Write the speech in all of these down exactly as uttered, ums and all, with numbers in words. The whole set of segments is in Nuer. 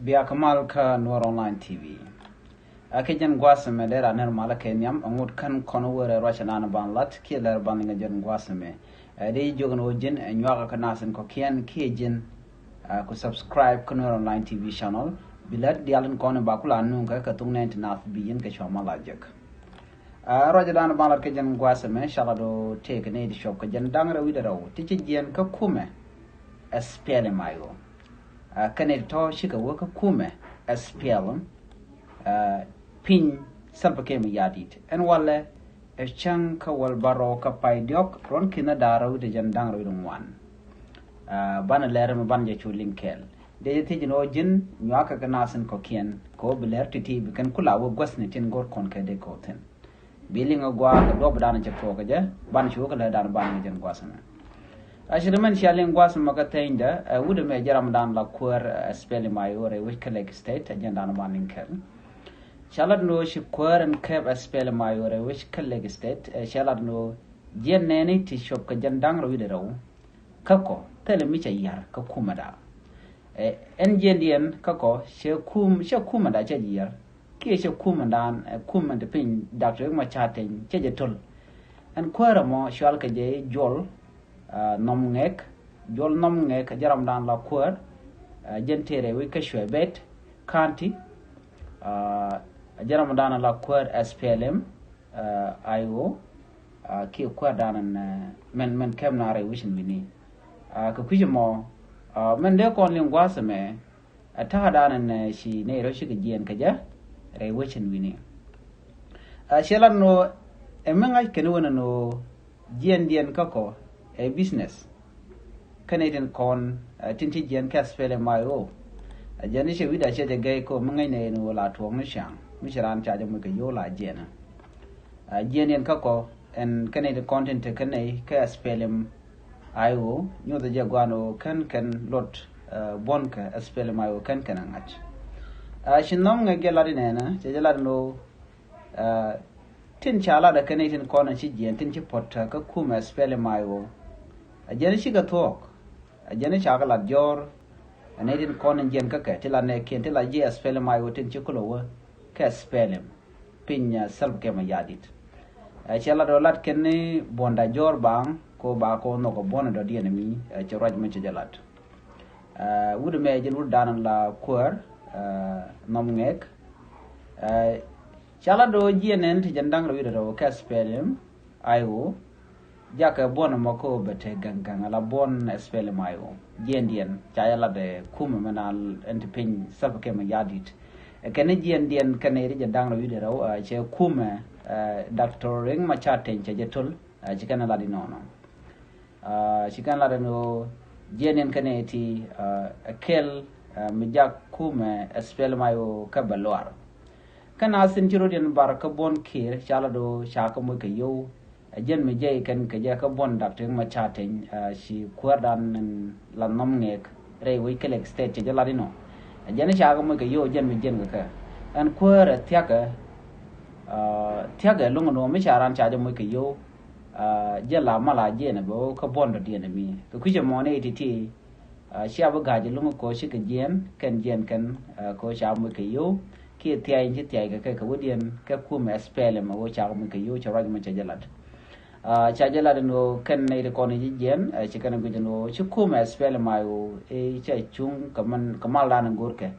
Bia kä mal kä Nuɔr Online T V. A kɛ jɛn gua̱a̱th ɛmɛ dee ra nɛr malä kɛ nhiam, a ŋut kän kɔn wä rɛ ruacɛ nan ban lat kiɛ lɛr ban liŋɛ jɛn gua̱a̱th ɛmɛ. Ɛ dee jiök ni wä ji̱n ɛ nyuakä kä nath in kɔ̱kiɛn kiɛ ji̱n, a ku subscribe kä Nuɔr Online T V channel. Bi lät dial in kɔn in ba kula nuŋ kɛ kɛ thuk nɛn ti nath bi yin kɛ cua mal a jek. A ruacɛ dan ban lat kɛ jɛn gua̱a̱th ɛmɛ, cala do tëëk ni di cuɔp kɛ jɛn da̱ŋ rɛw wi̱dɛ rɛw ti ci jiɛn kä kumɛ. S P L M I O. A kɛn it tɔ cikɛ wä kä kumɛ S P L M, a piny Salva Kiir Mayardit. Ɛn walɛ ɛ cäŋ kä wäl bärɔw kä pay diɔk ruɔn kinɛ da̱ŋ rɛw wi̱dɛ jɛn da̱ŋ rɛw wi̱dɛ ŋuan. A banɛ lɛr mi banɛ jɛ cu liŋ kɛɛl. Dee jɛ thiec ni ɣöö ji̱n nyuakä kɛ nath in kɔ̱kiɛn kɛ ɣöö bi lɛr ti̱ti̱ bi kɛn kula wä guäthni tin go̱r kɔn kɛ dee kɛ ɣöö thi̱n. Bi liŋ a gua̱a̱k a duɔp dan cɛ tuɔɔk kɛ jɛ, ban ci wä kä lɛ dan ban kɛ jɛn gua̱a̱th ɛmɛ. A ci ri mɛn cia liŋ gua̱a̱th ɛmɛ kä thɛnydä, ɛ wut ɛmɛ jɛ ram dan la kuäär, ɛ, S P L M I O rɛy wec kä Lake State, ɛ jɛn dan ban liŋ kɛl. Ca lat ni wä ci kuäär ɛn kɛp S P L M I O rɛy wec kä Lake State, ɛ ca lat ni wä jiɛn nɛni ti cuɔp kɛ jɛn da̱ŋ rɛw wi̱dɛ rɛw. Kä kɔ, thilɛ mi cɛ yar kä kumɛ da. Ɛ, ɛn jiɛndiɛn kä kɔ, cɛ kum, cɛ kumɛ da cɛ jiɛr. Kiɛ cɛ kumɛ dan, ɛ, kumɛ ti piny Doctor Riek Machar Teny cɛ jɛ töl. Ɛn kuäärä mɔ cual kɛ jɛ Juɔl, a, Nhom Ŋɛk, Juɔl Nhom Ŋɛk, jɛ ram dan la kuäär, a, jɛn tëë rɛy wec kä Shuaibet County, a, jɛ ram dan la kuäär S P L M, a, I O, a, kiɛ kuäär dan ɛn, a, mɛn, mɛn kɛp na rɛy wec in wi̱ni. A, kɛ kui̱c ɛmɔ, a, mɛn dee kɔn liŋ gua̱a̱th ɛmɛ, a, ta̱a̱ dan ɛn, a, ci nɛy rɛw cikɛ jiɛɛn kɛ jɛ rɛy wec in wi̱ni. A, ciɛ lat ni ɣöö ɛ mi ŋa̱c kɛn wen ɛn ɣöö jiɛɛndiɛn kä kɔ ɛ business. Kä nɛy tin kɔn, a, tin ci jiɛɛn kɛ S P L M I O. A jɛn i̱ cɛ wi̱cda ciɛ jɛ gɛy kɔ mi ŋäcnɛ ɛn ɣöö la tuɔɔk ni ca̱ŋ mi ci raan ca jɛ moc kɛ yio̱w la jiɛɛnä. A jiɛɛndiɛn kä kɔ ɛn kä nɛy tin kɔn tin te kä nɛy kä S P L M I O nyothɛ jɛ gua̱a̱n ɣöö kän kɛn luɔt, a, buɔ̱n kɛ S P L M I O kän kɛn a ŋa̱c. A ci Nhom Ŋɛk jɛ lat inɛnɛ cɛ jɛ lat ɛn ɣöö, a, tin ca lat ɛ kɛ nɛy tin kɔn ɛ ci jiɛɛn tin ci puɔ̱t kä kumɛ S P L M I O. A jɛn i̱ cikɛ thuɔɔk. A jɛn i̱ ca kɛ lat jɔ̱ɔ̱r. A nɛy tin kɔn in jiɛn kä kɛ ti lat nɛɛkiɛn ti lat ji̱ S P L M I O tin ci kulɛ wä kɛ S P L M piny, a, Salva Kiir Mayardit. A cɛ lat ɔ lat kɛn ni buɔ̱nda jɔ̱ɔ̱r baaŋ ko ba kɔ nhɔk ɔ buɔ̱n dɔ̱diɛn mi, a, cɛ ruac mi cɛ jɛ lat. A wut mɛ jɛn wut dan la kuäär, a, Nhom Ŋɛk. A ca lat ɔ jiɛn nɛn ti jɛn da̱ŋ rɛw wi̱dɛ rɛw kɛ S P L M I O. Jakɛ buɔn ɛmɔ kä bɛ te gaŋ gaŋ ala buɔn S P L M I O. Jiɛndiɛn ca jɛ lat ɛ kumɛ mɛ na ɛn ti piny Salva Kiir Mayardit. Ɛ kɛn jiɛndiɛn kɛn iri jɛ da̱ŋ rɛw wi̱dɛ rɛw, a, cɛ kumɛ, a, Doctor Riek Machar Teny cɛ jɛ töl, a, ci kɛn lat inɔnɔ. A, ci kɛn lat ɛn ɣöö jiɛndiɛn kɛn iti, a, ɛ kɛl, a, mi jak kumɛ S P L M I O kä bɛ luar. Kä na thin ci rot yɛn bar kä buɔn Kiir ca lat ɣöö ca kä moc kɛ yio̱w. A jɛn mi jɛy kɛn kɛ jɛ kä buɔn Doctor Riek Machar Teny, a, ci kuäärdan la Nhom Ŋɛk rɛy wec kä Lake State cɛ jɛ lat inɔ. A jɛn ca kä moc kɛ yio̱w jɛn mi jiɛn kɛ kɛ. Ɛn kuäärɛ thia̱kɛ, a, thia̱kɛ lo̱ŋ ɛn ɣöö mi ca ran ca jɛ moc kɛ yio̱w, a, jɛ la mal a jiɛn ɛ bɛ ɣöö kä buɔn dɔ̱diɛn ɛmi kɛ kui̱c ɛmɔ ni iti ti. A, cia bi ga̱a̱c ɛlɔ̱ŋ kɛ ɣöö cikɛ jiɛɛn kɛn jiɛɛn kɛn, a, kɛ ɣöö ca moc kɛ yio̱w kiɛ thia̱y in ci thia̱y kɛ kɛ kɛ wädiɛn kɛ kumɛ S P L M ɛ ɣöö ca moc kɛ yio̱w cɛ ruac mɔ cɛ jɛ lat. A, ca jɛ lat ɛn ɣöö kɛn nɛy ti kɔn in ci jiɛɛn, a, ci kɛn guic ɛn ɣöö ci kumɛ S P L M I O i̱ cɛ cuŋ kɛ mal, kɛ maldan in go̱o̱rkɛ.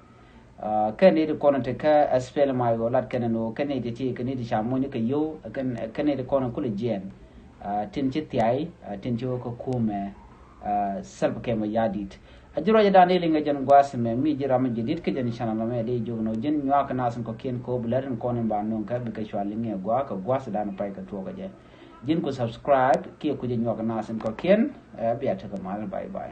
A, kɛn nɛy ti kɔn in te kä S P L M I O lat kɛn ɛn ɣöö kɛn nɛy ti ti kɛn nɛy ti ca moc ni kɛ yio̱w, kɛn, kɛn nɛy ti kɔn in kulɛ jiɛɛn. A, tin ci thia̱y, a, tin ci wä kä kumɛ, a, Salva Kiir Mayardit. A ji̱ ruacɛ dan iliŋ ɛ jɛn gua̱a̱th ɛmɛ mi ji̱ ram mi ji̱ di̱t kä jɛn channel ɛmɛ dee jiök nɔ ji̱n nyuak kɛ nath in kɔ̱kiɛn kɛ ɣöö bi lɛr in kɔn in ba nöŋ kɛ bikɛ cua liŋ ɛ gua̱a̱k kɛ gua̱a̱th dan pay kɛ tuɔɔk ɛ jɛ. Ji̱n ku subscribe kiɛ ku jɛ nyuak kɛ nath in kɔ̱kiɛn, ɛ, bia tekɛ mal, bye bye.